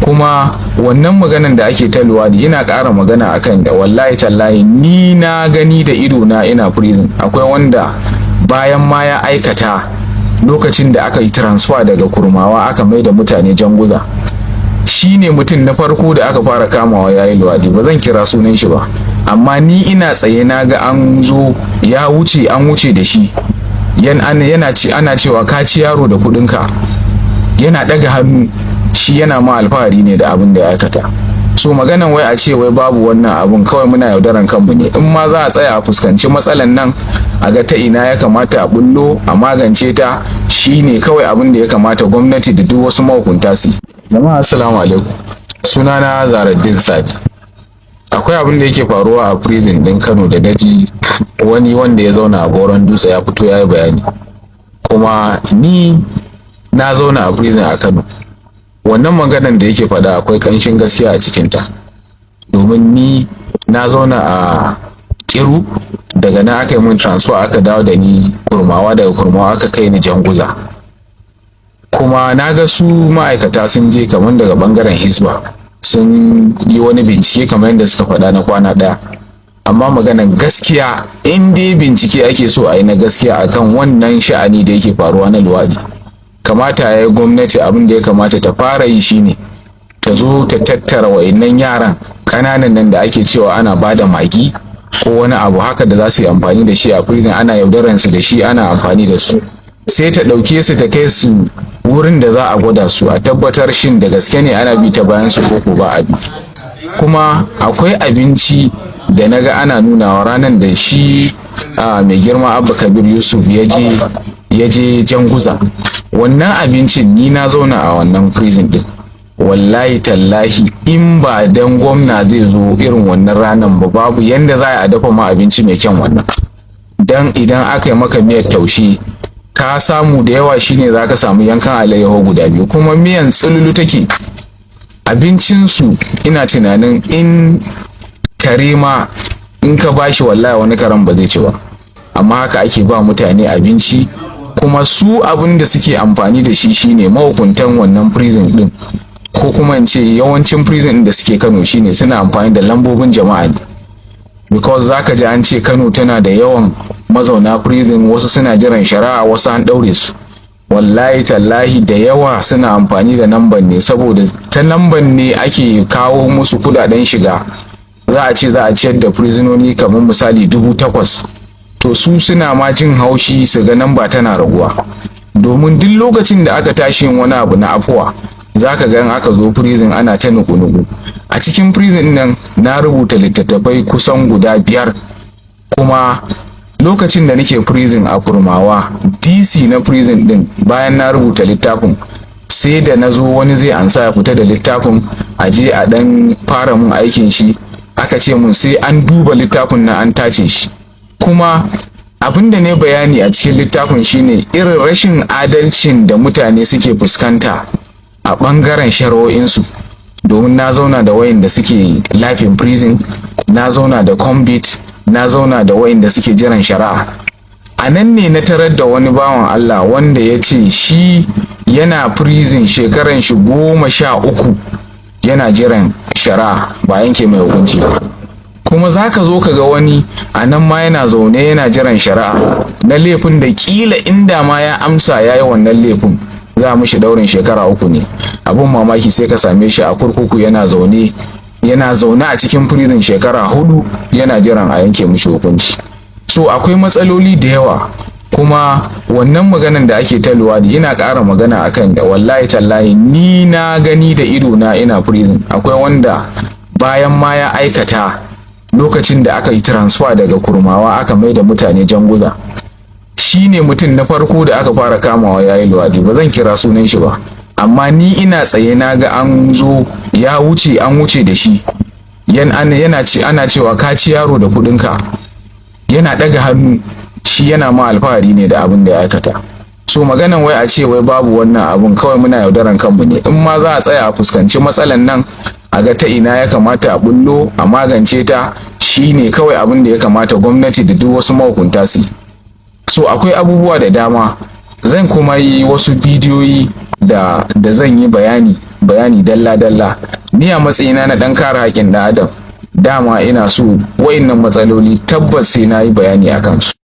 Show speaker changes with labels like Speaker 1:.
Speaker 1: Kuma wannan maganan da ake ta luwadi, ina ƙara magana akan da wallahi tallahi ni na gani da ido na ina prison, akwai wanda bayan ma ya aikata, lokacin da aka yi transfer daga Kurmawa aka mai da mutane Janguza, shi ne mutum na farko da aka fara kamawa ya yi luwadi. Ba zan kira sunan shi ba, amma ni ina tsaye na ga an zo ya wuce, an wuce da shi, yana ci ana cewa ka ci yaro da kudinka, yana daga hannu, shi yana ma alfahari ne da abin da ya aikata. So maganan wai a ce wai babu wannan abun, kawai muna yaudaran kanmu ne. In ma za a tsaya a fuskanci matsalan nan, a ga ta ina ya kamata a bullo a magance ta, shine kawai abin da ya kamata gwamnati da duk wasu mahukunta su. Jama'a, assalamu alaikum. Sunana Zaraddin Sani. Akwai abin da yake faruwa a prison din Kano da daji wani wanda ya zauna a Goron Dutse ya fito ya yi bayani. Kuma ni na zauna a prison a Kano. Wannan maganan da yake faɗa akwai ƙanshin gaskiya a cikinta, domin ni na zauna a Kiru, daga nan aka yi mun transfer aka dawo da ni Kurmawa, daga Kurmawa aka kai ni Janguza. Kuma na ga su ma'aikata sun je kamar daga bangaren Hisba sun yi wani bincike kamar yadda suka faɗa na kwana ɗaya. Amma maganan gaskiya, in dai bincike ake so a yi na gaskiya akan wannan sha'ani da yake faruwa na luwaɗi, kamata ya yi gwamnati, abin da ya kamata ta fara yi shine ta zo ta tattara wa'innan yaran ƙananan nan da ake cewa ana ba da magi ko wani abu haka da za su yi amfani da shi a prison, ana yaudaran su da shi, ana amfani da su, sai ta ɗauke su ta kai su wurin da za a gwada su, a tabbatar shin da gaske ne ana bi ta bayan su ko ba a bi. Kuma akwai abinci da na ga ana nunawa ranar da shi mai girma Abba Kabir Yusuf ya je Janguza. Wannan abincin, ni na zauna a wannan prison din, wallahi tallahi in ba dan gwamna zai zo irin wannan ranar ba, babu yanda za a dafa ma abinci mai kyan wannan. Dan idan aka yi maka miyar taushe, ka samu da yawa shine za ka samu yankan alayyaho guda biyu, kuma miyan tsululu take. Abincinsu ina tunanin in kare ma in ka bashi, wallahi wani karen ba zai ci ba, amma haka ake ba mutane abinci. Kuma su abin da suke amfani da shi shine mahukuntan wannan prison din, ko kuma in ce yawancin prison din da suke Kano, shine suna amfani da lambobin jama'a ne, because zaka ji an ce Kano tana da yawan mazauna prison, wasu suna jiran shari'a, wasu an daure su. Wallahi tallahi da yawa suna amfani da namban ne, saboda ta namban ne ake kawo musu kudaden shiga. Za a ce za a ciyar da prisononi kamar misali 8,000, to su suna ma jin haushi su ga namba tana raguwa, domin duk lokacin da aka tashi yin wani abu na afuwa, za ka ga in aka zo prison ana ta nuku-nuku a cikin prison nan. Na rubuta littattafai kusan guda biyar. Kuma lokacin da nake prison a Kurmawa, DC na prison din, bayan na rubuta littafin, sai da na zo wani zai ansa ya fita da littafin, a je a dan fara mun aikin shi, aka ce mun sai an duba littafin nan an tace shi. Kuma abin da ne bayani a cikin littafin shine irin rashin adalcin da mutane suke fuskanta a ɓangaren shari'o'insu, domin na zauna da wayanda suke life in prison, na zauna da convict, na zauna da wayanda suke jiran shari'a. A nan ne na tarar da wani bawan Allah wanda ya ce shi yana prison shekaran shi 13 yana jiran shari'a, ba yanke mai hukunci ba. Kuma za ka zo ka ga wani a nan ma yana zaune yana jiran shari'a na laifin da kila inda ma ya amsa ya yi wannan laifin, za mu shi daurin shekara 3 ne. Abun mamaki, sai ka same shi a kurkuku yana zaune, yana zaune a cikin prison shekara 4 yana jiran a yanke mishi hukunci. So akwai matsaloli da yawa. Kuma wannan maganan da ake ta luwadi, ina ƙara magana akan da wallahi tallahi ni na gani da ido na ina prison, akwai wanda bayan ma ya aikata, lokacin da aka yi transfer daga Kurmawa aka mai da mutane Janguza, shi ne mutum na farko da aka fara kamawa ya yi luwadi. Ba zan kira sunan shi ba, amma ni ina tsaye na ga an zo ya wuce, an wuce da shi, yana ci ana cewa ka ci yaro da kudinka, yana daga hannu, shi yana ma alfahari ne da abin da ya aikata. So maganan wai a ce wai babu wannan abun, kawai muna yaudaran kanmu ne. In ma za a tsaya a fuskanci matsalan nan, a ga ta ina ya kamata a bullo a magance ta, shine kawai abin da ya kamata gwamnati da duk wasu mahukunta su. So akwai abubuwa da dama, zan kuma yi wasu bidiyoyi da zan yi bayani. Bayani dalla-dalla. Ni a matsayina na ɗan kare haƙƙin ɗan adam, dama ina so wa'innan matsaloli, tabbas sai na yi bayani a kansu.